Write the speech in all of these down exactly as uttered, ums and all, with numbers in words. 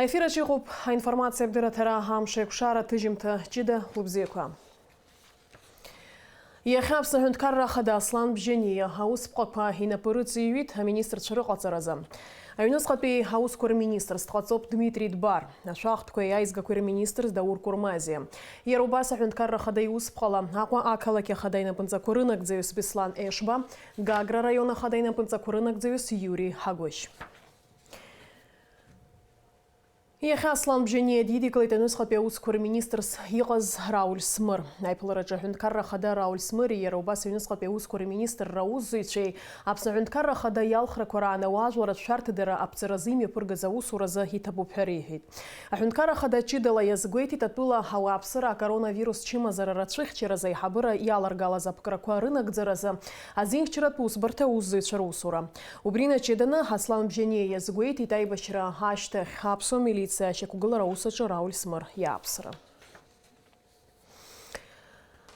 Ефираҿ иҟоуп аинформациа абдырраҭара, амш аиқәшара, аҭыжьымҭа ҷыда, убзиақәа. Иахьа Аԥсны Аҳәынҭқарра Ахада Аслан Бжьаниа аусԥҟақәа инапы рыҵыҩҩит аминистрцәа рыҟаҵаразы. Аҩныҵҟатәи аусқәа рминистрс дҟаҵоуп Дмитри Дбар, ашәахтәқәеи аизгақәеи рминистрс Даур Курмазиа. Иара убас Аҳәынҭқарра Ахада иусԥҟала Аҟәа ақалақь Ахада инапынҵақәа рынагӡаҩыс Беслан Ешба, Гагра араион Ахада инапынҵақәа рынагӡаҩыс Иури Ҳагәышь. Иахьа Аслан Бжьаниа дидикылеит аҩныҵҟатәи аусқәа рминистрс иҟаз Рауль Смыр. Аиԥылараҿы Аҳәынҭқарра Ахада Рауль Смыри иара убас аҩныҵҟатәи аусқәа рминистр раусзуҩцәеи Аԥсны Аҳәынҭқарра Ахада иалхрақәа раан ауаажәларратә шәарҭадара аԥҵаразы имҩаԥыргаз аусуразы иҭабуп ҳәа реиҳәеит. Аҳәынҭқарра Ахада ҷыдала иазгәеиҭеит атәыла ауааԥсыра акоронавирус чымазара рацәыхьчаразы аиҳабыра иаларгалаз аԥкрақәа рынагӡаразы азинхьчаратә усбарҭа аусзуҩцәа русура. Убри инаҷыданы Аслан Бжьаниа иазгәеиҭеит аибашьра ашьҭахь аԥсуа милициа ашьақәгылара аус аҿы Рауль Смыр иааԥсара.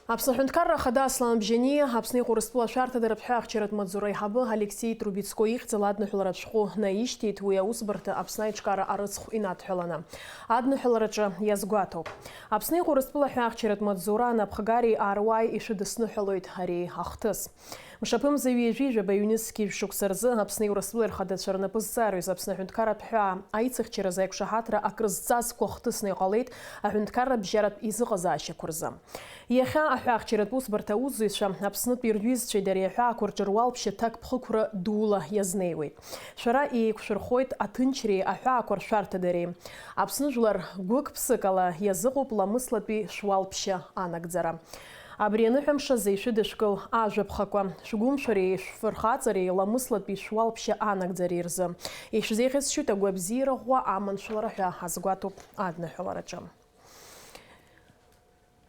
Аԥсны Аҳәынҭқарра Ахада Аслан Бжьаниа, Аԥсны иҟоу Урыстәыла ашәарҭадаратә ҳәаахьчаратә маҵзура аиҳабы Алексеи Трубецкои ихьӡала адныҳәаларатә шәҟәы наишьҭеит, уи аусбарҭа Аԥсны аиҿкаара арыцхә инадҳәаланы. Адныҳәалараҿы иазгәаҭоуп. Аԥсны иҟоу Урыстәыла ҳәаахьчаратә маҵзура анапхгареи ааруааи ишәыдысныҳәалоит ари ахҭыс. Мшаԥымза ҩажәи жәаба ҩнызқьи жәшықәса рзы Аԥсни Урыстәылеи рхадацәа рнапы зҵаара Аԥсны аҳәынҭқарратә ҳәаа аицыхьчаразы аиқәшаҳаҭра акрызҵазкуа хҭысны иҟалеит аҳәынҭқарра бжьаратә изыҟазаашьақәа рзы. Иахьа аҳәаахьчаратә усбарҭа аусзуҩцәа Аԥснытәи рҩызцәеи дареи аҳәаақәа рҿы руалԥшьа ҭакԥхықәра дула иазнеиуеит. Шәара еиқәшәырхоит аҭынчреи аҳәаақәа ршәарҭадареи. Аԥсны жәлар гәык-ԥсык ала иазыҟоуп ламыслатәи шәуалԥшьа анагӡара. Абри аныҳәамш азы ишәыдышәкыл ажәаԥхақәа, шәгәымшәареи шәфырхаҵареи ламыслатәи шәуалԥшьа анагӡареи рзы. Ишәзеиӷьасшьоит агәабзиара ӷәӷәа аманшәалара ҳәа азгәаҭоуп адныҳәалараҿы.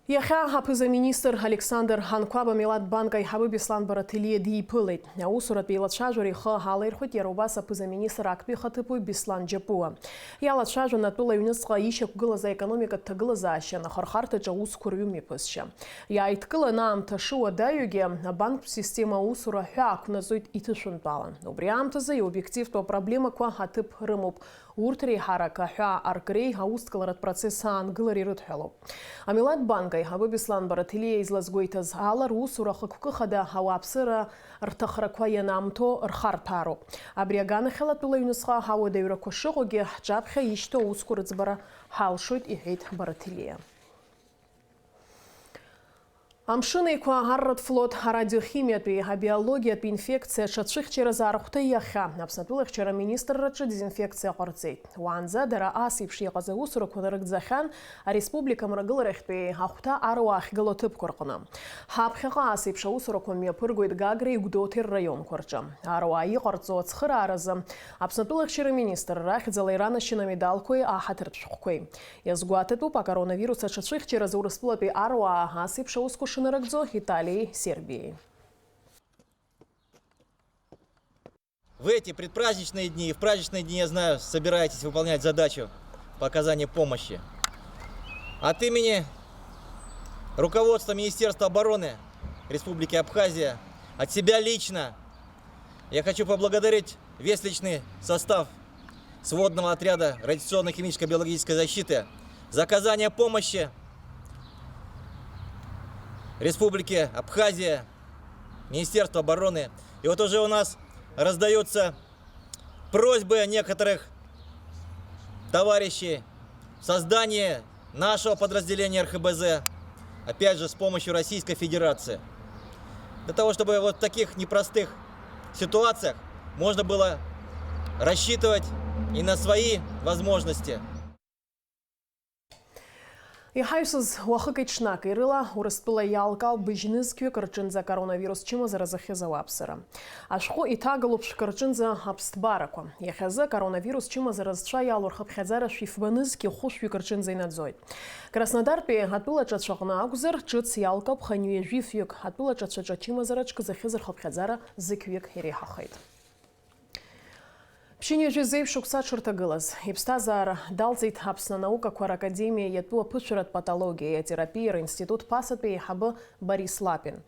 Иахьа аԥыза-министр Александр Анқәаб Амилаҭ банк аиҳабы Беслан Бараҭелиа диԥылеит. Аусуратә еилацәажәара ихы алаирхәит иара убас аԥыза-министр актәи ихаҭыԥуаҩ Беслан Џьапуа. Иалацәажәон атәыла аҩныҵҟа ишьақәгылаз аекономикатә ҭагылазаашьа анахырхарҭаҿы аусқәа рҩымҩаԥысшьа. Иааидкыланы аамҭа шыуадаҩугьы, абанктә система аусура аҳәаа ақәнаҵоит иҭышәынтәалан. Убри аамҭазы иобиективтәу апроблемақәа аҭыԥ рымоуп. Урҭ реиҳарак аҳәаа аркреи аусҭгаларатә процесс аангылареи рыдҳәалоуп. Амилаҭ банк аиҳабы Беслан Бараҭелиа излазгәеиҭаз ала, русура ахықәкы хада ауааԥсыра рҭахрақәа ианаамҭоу рхарҭәаароуп. Абри аганахьала атәыла аҩныҵҟа ауадаҩрақәа шыҟоугьы ҳҿаԥхьа ишьҭоу аусқәа рыӡбара ҳалшоит, иҳәеит Бараҭелиа. Амшын Еиқәа, Арратә флот, арадиохимиатәи, абиологиатәи инфекциа аҽацәыхьчаразы архәҭа иахьа Аԥсны атәылахьчара аминистрраҿы дезинфекциа ҟарҵеит. Уаанӡа дара ас еиԥш иҟаз аусурақәа нарыгӡахьан ареспублика мрагыларахьтәи ахәҭа аруаа ахьгылоу аҭыԥқәа рҟны. Ҳаԥхьаҟа ас еиԥш аусурақәа мҩаԥыргоит Гагреи Гәдоуҭеи рраионқәа рҿы. Аруаа иҟарҵо ацхырааразы Аԥсны атәылахьчара аминистрра ахьӡала иранашьан амедалқәеи аҳаҭыртә шәҟәқәеи. Иазгәаҭатәуп, акоронавирус аҽацәыхьчаразы Урыстәылатәи аруаа ас еиԥш аусқәа шынарыгӡо Италиеи Сербиеи. В эти предпраздничные дни и в праздничные дни, я знаю, собираетесь выполнять задачу по оказанию помощи. От имени руководства Министерства обороны Республики Абхазия, от себя лично, я хочу поблагодарить весь личный состав сводного отряда радиационно-химической биологической защиты за оказание помощи Республике Абхазия, Министерству обороны. И вот уже у нас раздаются просьбы некоторых товарищей создание нашего подразделения Р Х Б З, опять же, с помощью Российской Федерации. Для того, чтобы вот в таких непростых ситуациях можно было рассчитывать и на свои возможности. Иҳаҩсыз уахыки-ҽнаки рыла Урыстәыла иалкаауп быжь нызқьҩык рҿынӡа акоронавирус чымазара зыхьыз ауааԥсыра. Ашәҟәы иҭагалоуп шәкы рҿынӡа аԥсҭбарақәа. Иахьазы акоронавирус чымазара зцәа иалоу рхыԥхьаӡара шәи фба нызқьи хәышәҩык рҿынӡа инаӡоит. Краснодартәи атәылаҿацә аҟны акәзар, ҿыц иалкаауп хынҩажәи фҩык, атәылаҿацәаҿы ачымазараҿ зыхьыз рхыԥхьаӡара зықьҩык иреиҳахеит. Ԥшьынҩажәи зеижә шықәса дшырҭагылаз, иԥсҭазаара далҵит Аԥсны анаукақәа ракадемиа иатәу аԥышәаратә патологиеи атерапиеи ринститут ԥасатәи аиҳабы Борис Лапин.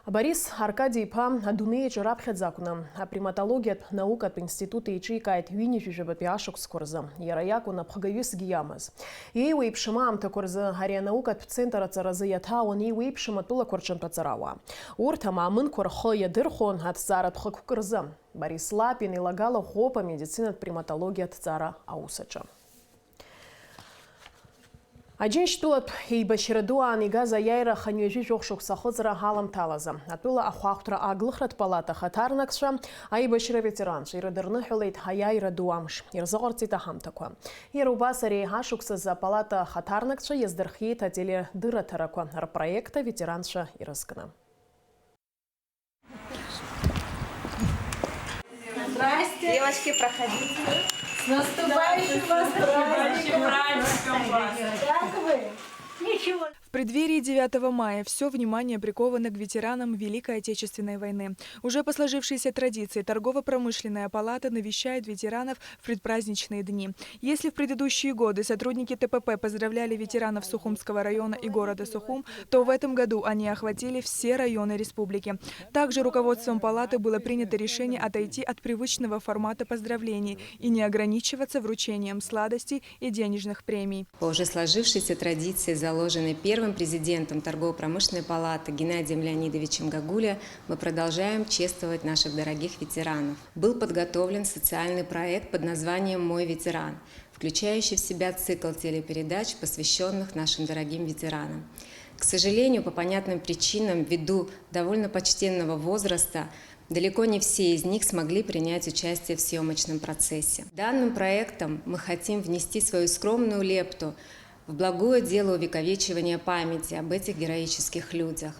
Борис Аркади-иԥа адунеи аҿы раԥхьаӡа акәны априматологиатә наукатә институт еиҿикааит ҩынҩажәижәабатәи ашықәсқәа рзы. Иара иакәын аԥхгаҩысгьы иамаз. Иеиуеиԥшым аамҭақәа рзы ари анаукатә центр аҵаразы иаҭаауан еиуеиԥшым атәылақәа рҿынтә аҵарауаа. Урҭ амаамынқәа рхы иадырхәон аҭҵааратә хықәкы рзы. Борис Лапин илагала ӷәӷәоуп амедицинатә приматологиа аҭҵаара аус аҿы. Аџьынџьтәылатә еибашьра ду аан игаз аиааира хынҩажәи жәохә шықәса ахыҵра аламҭалазы, атәыла ахәаахәҭра аглыхратә палата ахаҭарнакцәа, аибашьра ветеранцәа ирыдырныҳәалеит аиааира ду амш, ирзыҟарҵеит аҳамҭақәа. Иара убас ари ашықәсазы апалата ахаҭарнакцәа иаздырхиеит ателедырраҭарақәа рпроект аветеранцәа ирызкны. Здрасте. Девочки, проходите. С наступающим вас праздником! Как вы? Ничего. В преддверии девятого мая все внимание приковано к ветеранам Великой Отечественной войны. Уже по сложившейся традиции торгово-промышленная палата навещает ветеранов в предпраздничные дни. Если в предыдущие годы сотрудники Т П П поздравляли ветеранов Сухумского района и города Сухум, то в этом году они охватили все районы республики. Также руководством палаты было принято решение отойти от привычного формата поздравлений и не ограничиваться вручением сладостей и денежных премий. По уже сложившейся традиции, заложенной первым президентом торгово-промышленной палаты Геннадием Леонидовичем Гагулия, мы продолжаем чествовать наших дорогих ветеранов. Был подготовлен социальный проект под названием «Мой ветеран», включающий в себя цикл телепередач, посвящённых нашим дорогим ветеранам. К сожалению, по понятным причинам, ввиду довольно почтенного возраста, далеко не все из них смогли принять участие в съёмочном процессе. Данным проектом мы хотим внести свою скромную лепту в благое дело увековечивания памяти об этих героических людях.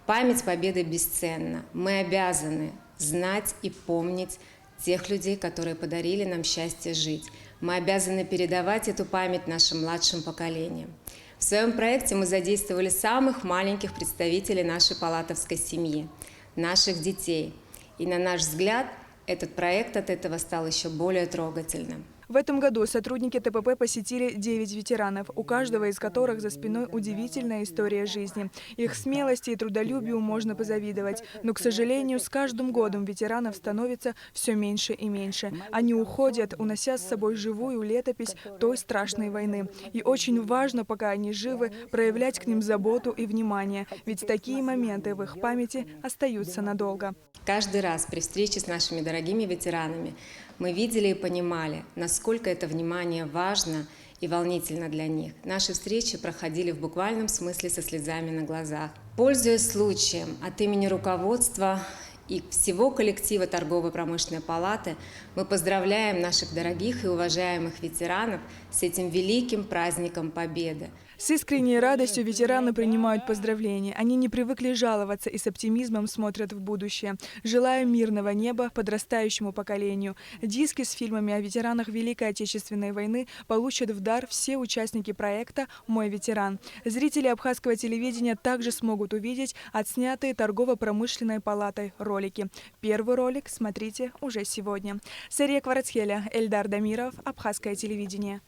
Память Победы бесценна. Мы обязаны знать и помнить тех людей, которые подарили нам счастье жить. Мы обязаны передавать эту память нашим младшим поколениям. В своём проекте мы задействовали самых маленьких представителей нашей палатовской семьи, наших детей. И, на наш взгляд, этот проект от этого стал ещё более трогательным. В этом году сотрудники Т П П посетили девять ветеранов, у каждого из которых за спиной удивительная история жизни. Их смелости и трудолюбию можно позавидовать, но, к сожалению, с каждым годом ветеранов становится всё меньше и меньше. Они уходят, унося с собой живую летопись той страшной войны. И очень важно, пока они живы, проявлять к ним заботу и внимание, ведь такие моменты в их памяти остаются надолго. Каждый раз при встрече с нашими дорогими ветеранами мы видели и понимали, насколько это внимание важно и волнительно для них. Наши встречи проходили в буквальном смысле со слезами на глазах. Пользуясь случаем, от имени руководства и всего коллектива торгово-промышленной палаты мы поздравляем наших дорогих и уважаемых ветеранов с этим великим праздником Победы. С искренней радостью ветераны принимают поздравления. Они не привыкли жаловаться и с оптимизмом смотрят в будущее, желая мирного неба подрастающему поколению. Диски с фильмами о ветеранах Великой Отечественной войны получат в дар все участники проекта «Мой ветеран». Зрители абхазского телевидения также смогут увидеть отснятые торгово-промышленной палатой ролики. Первый ролик смотрите уже сегодня. Сария Кварацхеля, Эльдар Дамиров, Абхазское телевидение.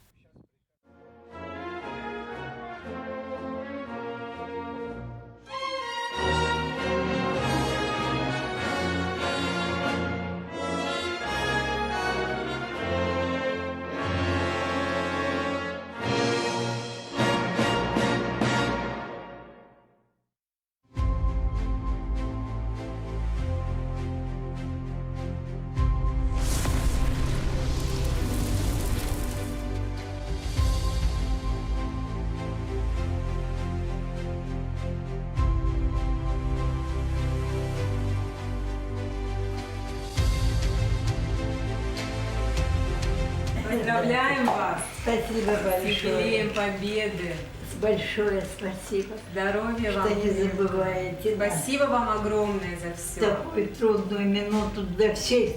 Поздравляем вас! Спасибо большое. С юбилеем Победы! Большое спасибо, что не забываете нас. Спасибо вам огромное за всё. В такую трудную минуту для всей,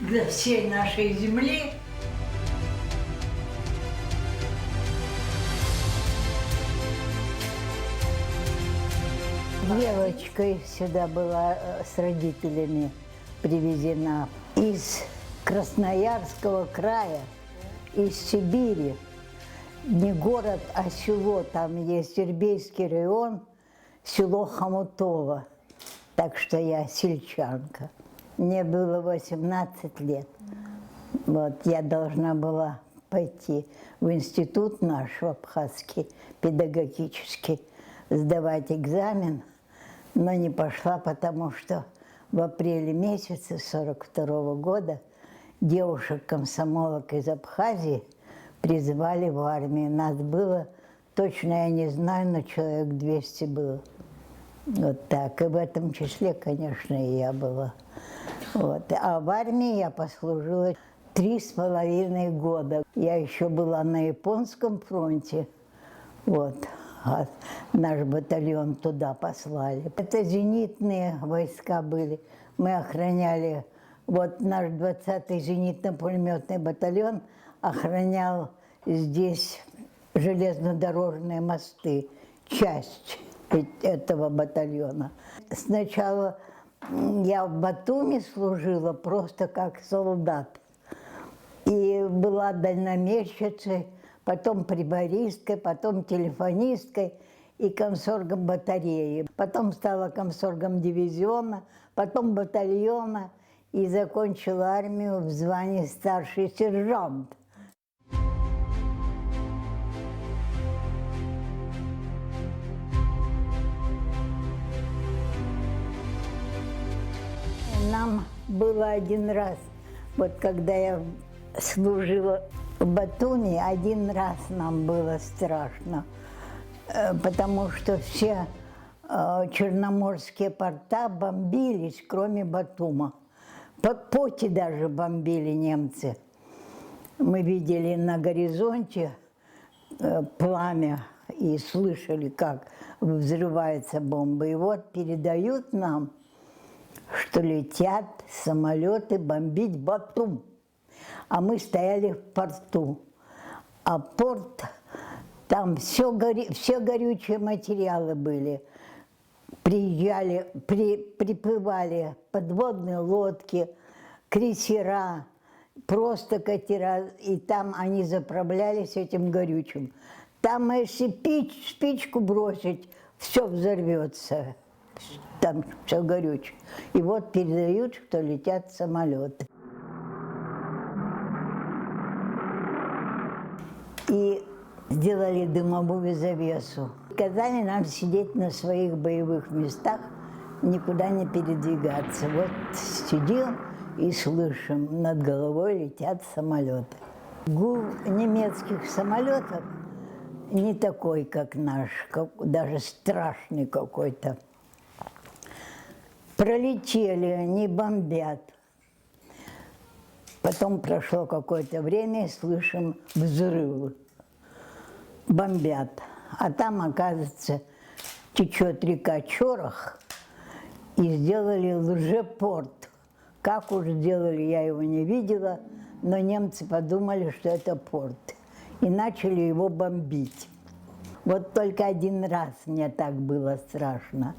для всей нашей земли. Девочкой сюда была, э, с родителями привезена из Красноярского края, из Сибири. Не город, а село, там есть Ирбейский район, село Хомутово. Так что я сельчанка. Мне было восемнадцать лет. Вот, я должна была пойти в институт наш, в абхазский, педагогический, сдавать экзамен, но не пошла, потому что в апреле месяце сорок второго года девушек-комсомолок из Абхазии призвали в армию. Нас было, точно я не знаю, но человек двести было. Вот так. И в этом числе, конечно, и я была. Вот. А в армии я послужила три с половиной года. Я еще была на японском фронте. Вот. А наш батальон туда послали. Это зенитные войска были. Мы охраняли, вот наш двадцатый зенитно-пулеметный батальон охранял здесь железнодорожные мосты, часть э-, этого батальона. Сначала, м, я в Батуми служила просто как солдат. И была дальномерщицей, потом прибористкой, потом телефонисткой и комсоргом батареи. Потом стала комсоргом дивизиона, потом батальона и закончила армию в звании старший сержант. Нам было один раз, вот когда я служила в Батуми, один раз нам было страшно, э, потому что все, э, черноморские порта бомбились, кроме Батума. По-, Поти даже бомбили немцы. Мы видели на горизонте, э, пламя и слышали, как взрывается бомба. И вот передают нам, что летят самолеты бомбить Батум. А мы стояли в порту. А порт, там все, горе-, все горючие материалы были. Приезжали, при-, приплывали подводные лодки, крейсера, просто катера, и там они заправлялись этим горючим. Там, если пич-, спичку бросить, все взорвется. Там все горючее. И вот передают, что летят самолеты. И сделали дымовую завесу. Сказали нам сидеть на своих боевых местах, никуда не передвигаться. Вот сидим и слышим, над головой летят самолеты. Гул немецких самолетов не такой, как наш, как, даже страшный какой-то. Пролетели, не бомбят. Потом прошло какое-то время, и слышим взрывы. Бомбят. А там, оказывается, течет река Чорох, и сделали лжепорт. Как уж сделали, я его не видела, но немцы подумали, что это порт, и начали его бомбить. Вот только один раз мне так было страшно.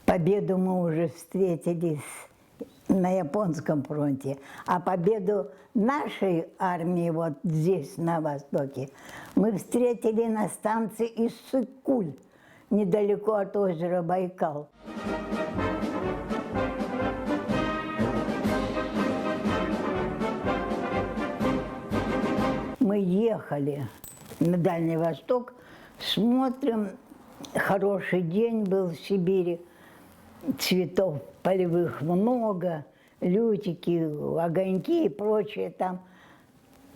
Победу мы уже встретили с-, на японском фронте, а победу нашей армии вот здесь, на востоке, мы встретили на станции Иссык-Куль, недалеко от озера Байкал. Мы ехали на Дальний Восток, смотрим, хороший день был в Сибири, цветов полевых много, лютики, огоньки и прочее там.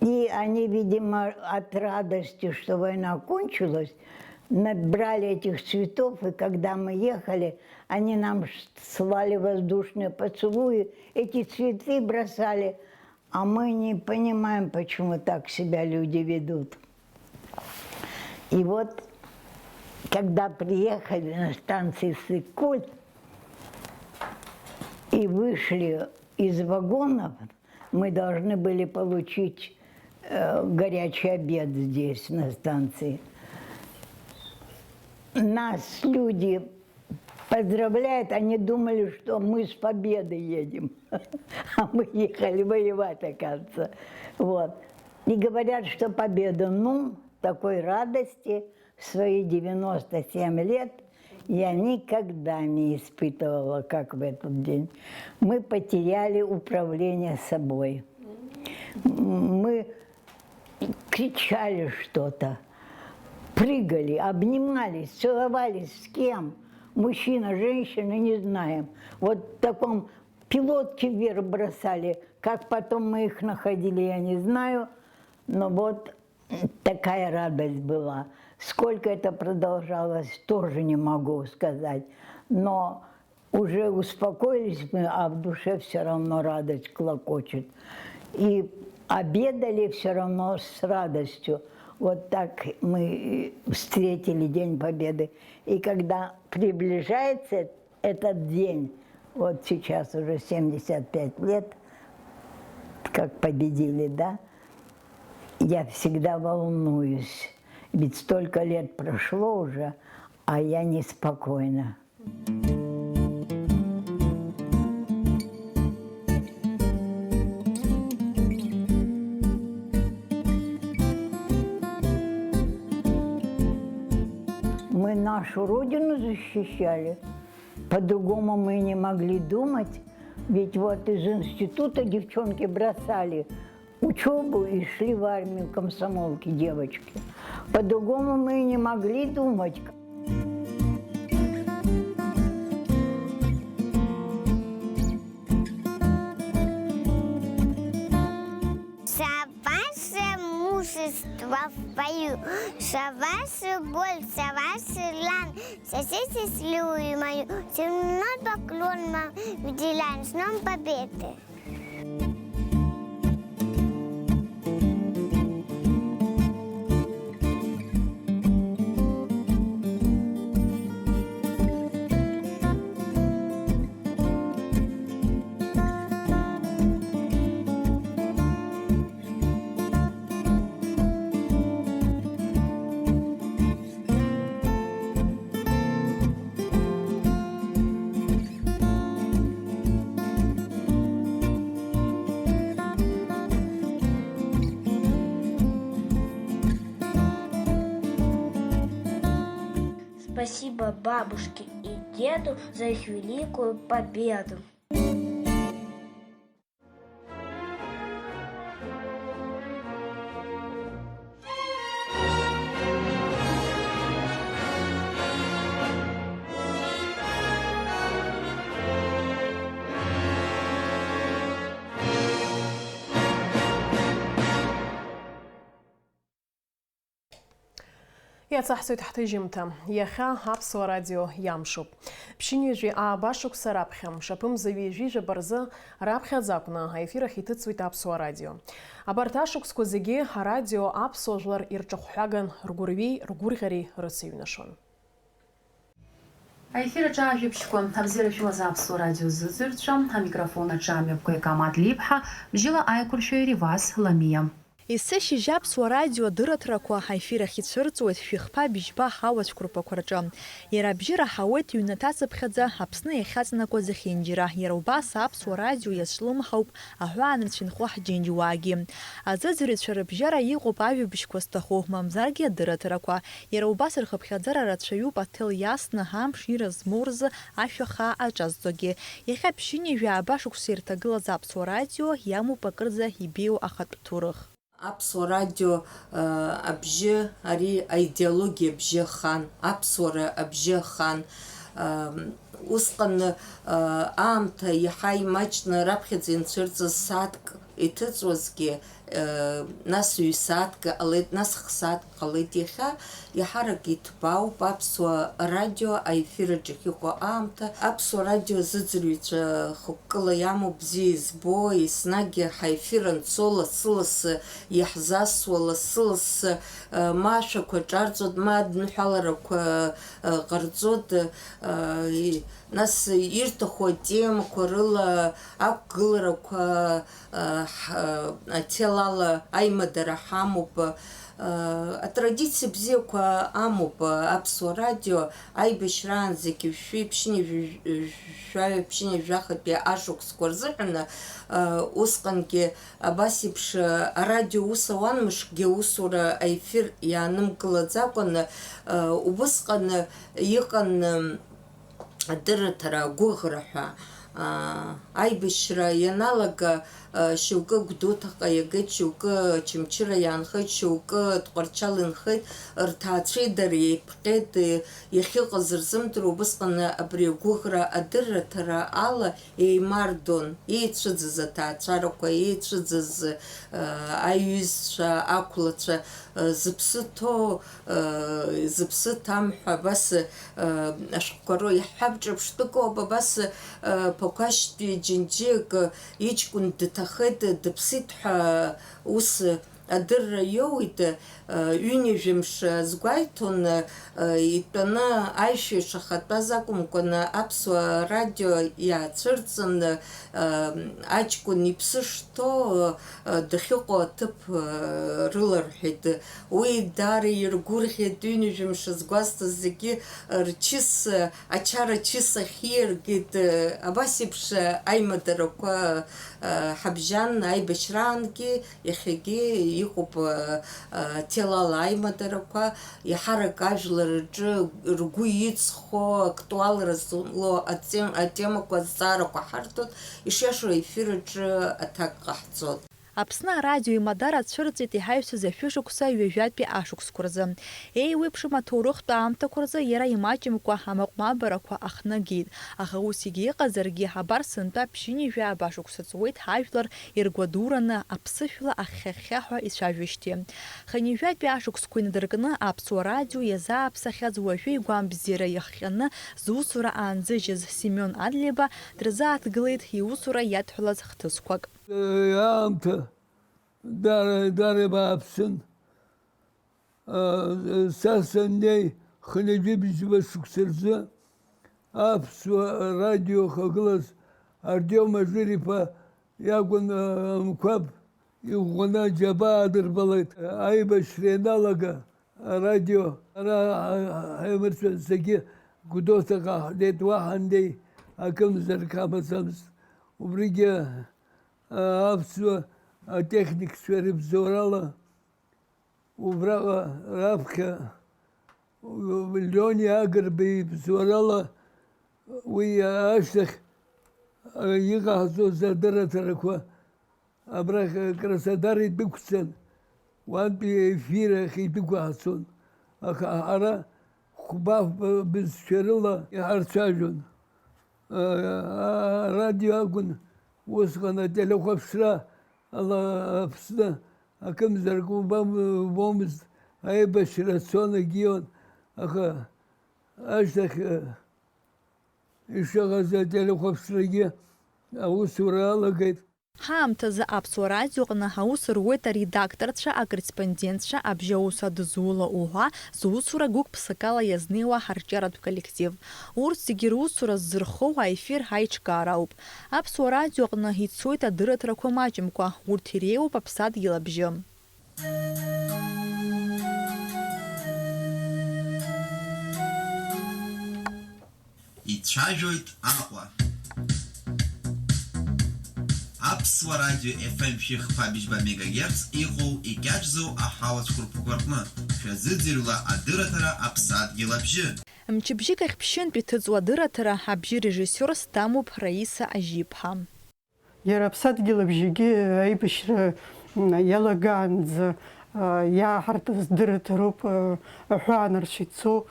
И они, видимо, от радости, что война кончилась, набрали этих цветов, и когда мы ехали, они нам слали воздушные поцелуи, эти цветы бросали, а мы не понимаем, почему так себя люди ведут. И вот, когда приехали на станции Иссык-Куль и вышли из вагонов, мы должны были получить, э, горячий обед здесь, на станции. Нас люди поздравляют, они думали, что мы с победой едем, а мы ехали воевать, оказывается. Вот. И говорят, что победа, ну, такой радости в свои девяносто семь лет Я никогда не испытывала, как в этот день. Мы потеряли управление собой. М, Мы кричали что-то, прыгали, обнимались, целовались. С кем? Мужчина, женщина, не знаем. Вот в таком пилотки вверх бросали. Как потом мы их находили, я не знаю. Но вот такая радость была. Сколько это продолжалось, тоже не могу сказать. Но уже успокоились мы, а в душе всё равно радость клокочет. И обедали всё равно с радостью. Вот так мы встретили День Победы. И когда приближается этот день, вот сейчас уже семьдесят пять лет, как победили, да, я всегда волнуюсь. Ведь столько лет прошло уже, а я неспокойна. Мы нашу Родину защищали. По-другому мы не могли думать. Ведь вот из института девчонки бросали учёбу и шли в армию, комсомолки, девочки. По-другому мы и не могли думать. За ваше мужество в бою, за вашу боль, за ваш талант, за честь и славу мою, земной поклон вам выделяем с Днём Победы! Спасибо бабушке и деду за их великую победу. Иацаҳҵоит ҳҭыжьымҭа. Иахьа Аԥсуа радио иамшуп. Ԥшьынҩажәи ааба шықәса раԥхьа, мшаԥымза ҩажәи жәаба рзы раԥхьаӡа акәны аефир ахь иҭыҵуеит Аԥсуа радио. Абарҭ ашықәсқәа зегьы арадио аԥсуа жәлар ирҿахәҳәаган ргәырҩеи ргәырӷьареи рыцыҩнашон. Аефир аҿы ажәабжьқәа, абзиара шәымаз Аԥсуа радио зыӡырҩцәа, амикрофон аҿы амҩаԥгаҩ Камаҭ Лиԥҳа, бжьыла аиқәыршәаҩ Реваз Ламиа. Есышьыжь Аԥсуа радио адырраҭарақәа аефир ахь ицәырҵуеит шәихԥа-быжьба ҳауацәқәырԥақәа рҿы. Иара абжьы раҳауеит ҩнаҭацыԥхьаӡа Аԥсны иахьаҵанакуа зехьынџьара, иара убас Аԥсуа радио иазҿлымҳауп аҳәаанырцә инхо ҳџьынџьуаагьы. Азыӡырҩцәа рыбжьара иҟоуп ажәабжьқәа зҭаху, мамзаргьы адырраҭарақәа. Иара убас рхыԥхьаӡара рацәаҩуп аҭел иасны, амш ира змоу рзы ашәа хаа аҿазҵогьы. Иахьа ԥшьынҩажәи ааба шықәса ирҭагылаз Аԥсуа радио иамоуп акырӡа ибеиоу ахатә ҭоурых. Аԥсуа радио, э, абжьы, ари аидеологиа абжьы ахан, аԥсуара абжьы ахан. Э, усҟан, э, аамҭа иаҳа имаҷны раԥхьаӡа инцәырҵыз сааҭк иҭыҵуазгьы, э, нас ҩ-сааҭк ҟалеит, нас х-сааҭк ҟалеит. Иахьа иаҳарак иҭбаауп аԥсуа радио аефир аҿы ахьыҟоу аамҭа. Аԥсуа радио азыӡырҩцәа хықәкыла иамоуп, бзиа избо, еснагь ҳаефир анцо лассы-лассы иаҳзасуа, лассы-лассы, э, ма ашәақәа ҿарҵоит, ма адныҳәаларақәа, э, ҟарҵоит, э, и-, нас ирҭаху атемақәа рыла ақәгыларақәа, э, ҳ-, аҭел ала аимадара ҳамоуп. Атрадициа бзиақәа амоуп Аԥсуа радио, аибашьраанӡагьы шәи ԥшьынҩажәи жәаҩа ԥшьынҩажәи жәахатәи ашықәсқәа рзыҳәан, усҟангьы абас еиԥш арадио ус ауан, мышкгьы аусура аефир иаанымгылаӡакәаны, убысҟан иҟан адырраҭара агәыӷра ҳәа. Аибашьра ианалага, шьоукы Гәдоуҭаҟа иагеит, шьоукы Очамчыра иаанхеит, шьоукы Тҟәарчал инхеит, рҭаацәеи дареи еиԥҟьеит, иахьыҟаз рзымдыруа, убысҟан абри агәыӷра адырраҭара ала еимардон, еицәыӡыз аҭаацәарақәа, еицәыӡыз аиҩызцәа, ақәлацәа, зыԥсы ҭоу, зыԥсы ҭам ҳәа абас ашәҟәқәа роу иаҳҳәап, ҿырԥштәык ауп, абас Ԥақәашьтәи џьынџьык иҷкәын дҭахеит, дыԥсит ҳәа ус адырра иоуит. Ҩынҩажәа мшы азгәеиҭон, итәаны аишәа ишахатәаз акәымкәаны, Аԥсуа радио иаацәырҵын, аҷкәын иԥсы шҭоу, дахьыҟоу аҭыԥ рыларҳәеит. Уи даара иргәырӷьеит, ҩынҩажәа мшы згәазҭаз зегьы рчыс, ачара чыс ахьиаргеит. Абас еиԥш аимадарақәа ҳабжьан, аибашьраангьы иахьагьы иҟоуп ҭелала аимадарақәа, еиҳарак ажәлар рҿы ргәы иҵхо, актуалра злоу атем-, атемақәа, азҵаарақәа ҳарҭоит, ишиашоу аефир аҿы аҭак ҟаҳҵоит. Аԥсны арадио имадара цәырҵит иҳаҩсыз ашәышықәса ҩажәатәи ашықәсқәа рзы. Еиуеиԥшым аҭоурыхтә аамҭақәа рзы иара имаҷымкәа амаҟә-мабарақәа ахнагеит, аха ус егьа иҟазаргьы, абар сынтәа ԥшьынҩажәи жәаба шықәса ҵуеит ҳажәлар иргәадураны аԥсышәла ахьхьа-хьхьаҳәа ицәажәоижьҭеи. Хынҩажәатәи ашықәсқәа инадыркны Аԥсуа радио иазааԥсахьаз уажәы игәамбзиара иахҟьаны зусура аанзыжьыз Семион Адлеиба дрызааҭгылеит иусура иадҳәалаз хҭысқәак. Аамҭа дара, дара бааԥсын. Са саннеи, хынҩажәи бжьба шықәса рзы Аԥсуа радио ахагылаз Артиом Ажыр-иԥа иакәын, Амқәаб иӷәӷәаны аџьабаа адырбалеит. Аибашьра ианалага арадио ара ҳаимырҵәан зегьы Гәдоуҭаҟа ҳнеит, уаҳа андеи акымзарак ҳамаӡамызт. Убригьы аԥсуа атехникцәа рыбзоурала, убраҟа раԥхьа Леони Агрба ибзоурала, уи ашьҭахь иҟаҳҵоз адырраҭарақәа абрахь Краснодар идәықәҵан, уантәи ефир ахь идәықәаҳҵон, аха ҳара хәба-фба бызшәа рыла иҳарцәажәон. Арадио акәын усҟан ателехәаԥшра ала Аԥсны акымзарак убам-, убомызт, аибашьра цон, егьион, аха ашьҭахь, э, ишыҟаз ателехәаԥшрагьы аусура алагеит. Ҳаамҭазы Аԥсуа радиоҟны аус руеит аредакторцәа, акорреспондентцәа, абжьаус адызула уҳәа зусура гәык-ԥсыкала иазнеиуа ҳарҿиаратә коллектив. Урҭ зегьы русура ззырхоу аефир аиҿкаара ауп. Аԥсуа радиоҟны ицоит адырраҭарақәа маҷымкәа, урҭ иреиуоуп Аԥсадгьыл абжьы. Ицәажәоит Аҟәа. Аԥсуа радио F M шәи хԥа быжьба мегагерц иҟоу икьаҿзоу аҳауацәқәырԥқәа рҟны шәазыӡырҩла адырраҭара Аԥсадгьыл абжьы. Мчыбжьык ахь ԥшьынтә иҭыҵуа адырраҭара абжьы режиссиорс дамоуп Раиса Ажьиԥҳа. Иара Аԥсадгьыл абжьгьы аибашьра, м, иалагаанӡа, а, иааҳартыз дырраҭароуп, а, аҳәаанырцә ицо,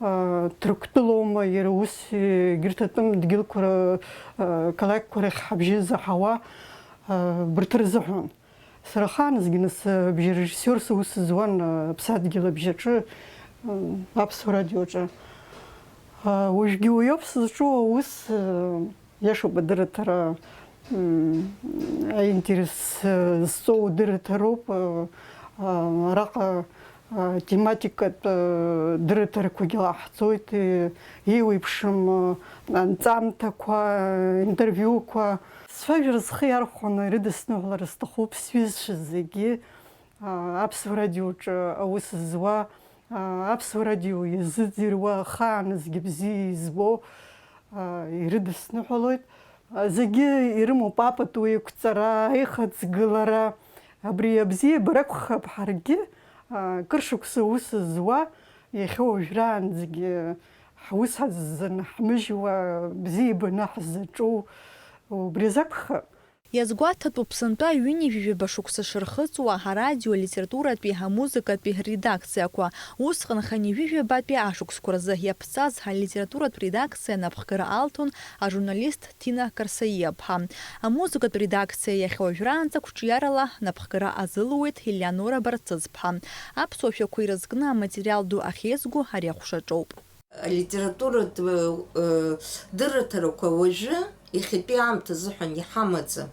а, Ҭырқәтәылоума, иара ус, егьырҭ атәым дгьылқәа ра-, а, қалақьқәа рахь ҳабжьы заҳауа, а, абарҭ рзыҳәан. Сара ахааназгьы нас, а, бжьарежиссиорс аус зуан, а, Аԥсадгьыл абжьаҿы, м, Аԥсуа радиоҿы. А, уажәгьы уи ауп сызҿу аус, а, Иашоуп, адырраҭара, м, аинтерес, э, зҵоу дырраҭароуп, э, э, араҟа, э, тематикатә, э, дырраҭарақәагьы лаҳҵоит, э, еиуеиԥшым, э, анҵамҭақәа, э, интервиуқәа. Сцәажәара схы иархәаны ирыдысныҳәалар сҭахуп сҩызцәа зегьы. Аԥсуа радиоҿы аус зуа, Аԥсуа радио иазыӡырҩуа, ахааназгьы бзиа избо ирыдысныҳәалоит. Зегьы ирымоуп апату еиқәҵара, аихаҵгылара. Абри абзиабара акәхап ҳаргьы, кыр шықәса аус зуа, иахьа уажәраанӡагьы ҳус ҳаззанаҳмыжьуа, бзиабаны ҳзаҿу, убри азы акәхап. Иазгәаҭатәуп, сынтәа ҩынҩажәижәаба шықәса шырхыҵуа, арадио алитературатәи, амузыкатәи редакциақәа. Усҟан хынҩажәижәабатәи ашықәсқәа рзы иаԥҵаз алитературатә редакциа напхгара алҭон ажурналист Ҭина Карсаиаԥҳа. Амузыкатә редакциа иахьа уажәраанӡа қәҿиарала напхгара азылуеит Елеонора Барцыцԥҳа. Аԥсуа шәақәа ирызкны аматериал ду ахьеизго ари аҟәшаҿоуп. Алитературатә, э, дырраҭарақәа уажәы иахьатәи аамҭа азыҳәан иҳамаӡам,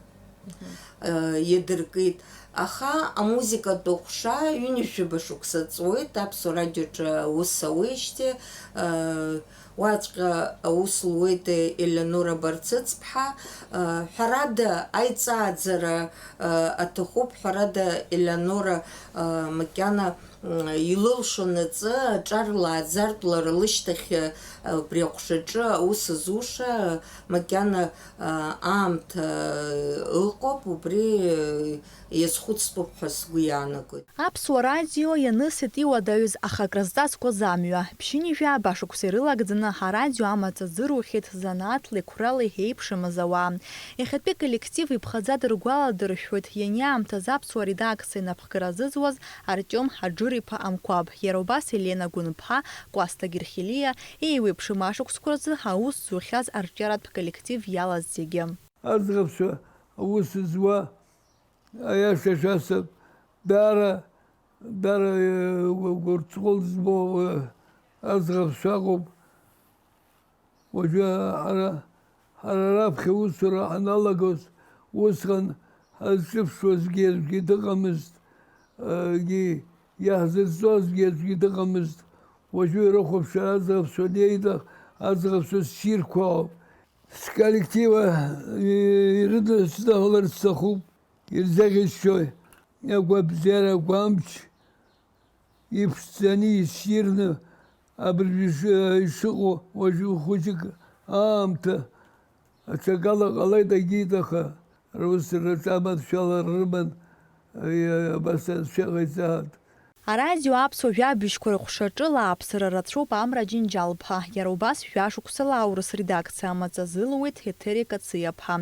э, иадыркит. Аха амузыкатә ҟәша ҩынҩажәижәаба шықәса ҵуеит, Аԥсуа радиоҿы аус ауеижьҭеи, э, уаҵәҟьа аус луеит Елеонора Барцыцԥҳа. Э, ҳәарада, аиҵааӡара, э, аҭахуп, ҳәарада, Елеонора, э, макьана илылшон аҵы аҿар лааӡартә лара лышьҭахь, убри аҟәшаҿы аус зуша макьана аамҭа ыҟоуп, убри иазхәыцтәуп ҳәа сгәы иаанагоит. Аԥсуа радио ианысит иуадаҩыз ахакра зҵазкуаз амҩа. Ԥшьынҩажәи жәаба шықәса ирылагӡаны арадио амаҵ азырухьеит занааҭлеи қәралеи еиԥшымыз ауаа. Иахьатәи коллектив иԥхаӡа дыргәаладыршәоит ианиаамҭаз аԥсуа редакциа инапхгара азызуаз Артиом Аџыр-иԥа Амқәаб, иара убас Елена Гәынԥҳа, Кәасҭа Герхелиа, еиуеиԥшым ашықәсқәа рзы аус зухьаз арҿиаратә коллектив иалаз зегьы. Аӡӷабцәа аус зуа, аиаша шәасҳәап, даара, даара, э, гәырҵҟәыл змоу, э, аӡӷабцәа ыҟоуп. Уажәы ҳара, ҳара раԥхьа аусура ҳаналагоз, усҟан ҳазҿыԥшуазгьы аӡәгьы дыҟамызт, егьи иаҳзырҵозгьы аӡәгьы дыҟамызт. Уажәы ирыхәаԥшуа аӡӷабцәа неида, аӡӷабцәа ссирқәа ауп. Сколлектив, э, ирыдысныҳәаларц сҭахуп, ирзеӷьасшьои, агәабзиара, агәамч, иԥшӡаны, иссирны абыржәы иш-, ишыҟоу уажәы хәыҷык аамҭа аҽакала ҟалеит, агьит, аха рус рҿамаҭәашьала рыман, абас анцәа иҟаиҵааит. Арадио аԥсуа жәабжьқәа рыҟәшаҿы лааԥсара рацәоуп Амра Џьынџьал-ԥҳа, иара убас жәашықәсала аурыс редакциа амаҵ азылуеит Еҭери Кациа-ԥҳа.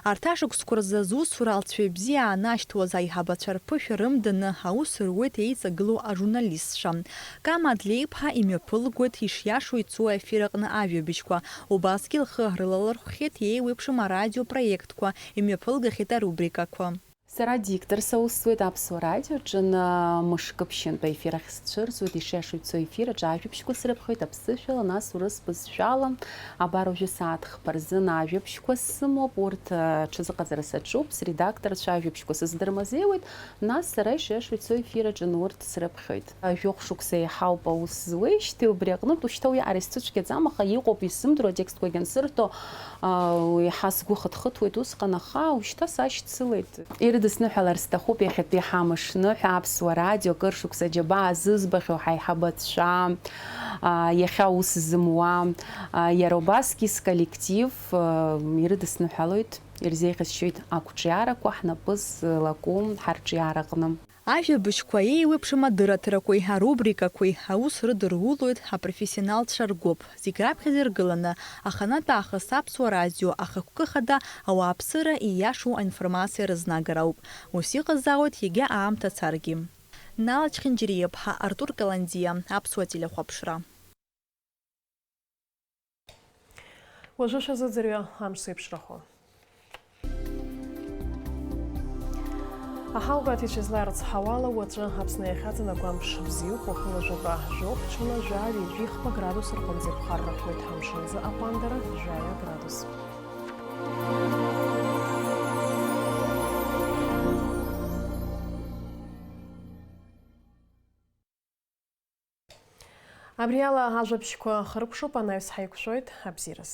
Арҭ ашықәсқәа рзы зусура алҵшәа ибзиа аанашьҭуаз аиҳабацәа рԥышәа рымданы аус руеит еиҵагылоу ажурналистцәа. Кама Адлеиԥҳа имҩаԥылгоит ишиашоу ицо аефир аҟны ажәабжьқәа, убасгьы лхы рылалырхәхьеит еиуеиԥшым арадиопроектқәа, имҩаԥылгахьеит арубрикақәа. Сара дикторс аус зуеит Аԥсуа радиоаҿы, мышкы ԥшьынтә аефир ахь сцәырҵуеит, ишиашоу ицо аефир аҿы ажәабжьқәа срыԥхьоит аԥсышәала, нас урыс бызшәала. Абар уажәы сааҭ хԥа рзын ажәабжьқәа сымоуп, урҭ, ы, ҽазыҟаҵара саҿуп, средакторцәа ажәабжьқәа сыздырмазеиуеит, нас сара ишиашоу ицо аефир аҿы урҭ срыԥхьоит. Жәохә шықәса еиҳауп аус зуеижьҭеи, убри аҟнытә ушьҭа уи ари сцәыцәгьаӡам, аха иҟоуп исзымдыруа атекстқәагь ансырҭо, аа, еиҳа сгәы хыҭхыҭуеит усҟан, аха ушьҭа сашьцылеит. Ирыдысныҳәалар сҭахуп иахьатәи ҳамш ныҳәа Аԥсуа радио акыр шықәса аџьабаа зызбахьоу ҳаиҳабацәа, аа, иахьа аус зымуа, аа, иара убасгьы сколлектив, аа, ирыдысныҳәалоит, ирзеиӷьасшьоит ақәҿиарақәа ҳнапы злаку ҳарҿиараҟны. Ажәабжьқәа еиуеиԥшым адырраҭарақәеи арубрикақәеи аус рыдырулоит апрофессионалцәа ргәыԥ. Зегь раԥхьаӡа иргыланы, аханатә аахыс Аԥсуа радио ахықәкы хада ауааԥсыра ииашоу аинформациа рызнагара ауп. Ус иҟазаауеит егьа аамҭа царгьы. Нала Чхинџьириаԥҳа, Артур Каландиа, Аԥсуа телехәаԥшра. Уажәы шәазыӡырҩы амш зеиԥшрахо. Аҳаугәаҭеи ҽазларц ҳауала уаҵәы Аԥсны иахьаҵанакуа амш бзиоуп, уахынла жәаба, жәохә, ҽынла жәаҩа, ҩажәи хԥа градус рҟынӡа иԥхаррахоит, амшын азы аҟәандара жәаҩа градус. Абри ала ажәабжьқәа хыркәшоуп, анаҩс ҳаиқәшәоит абзиараз.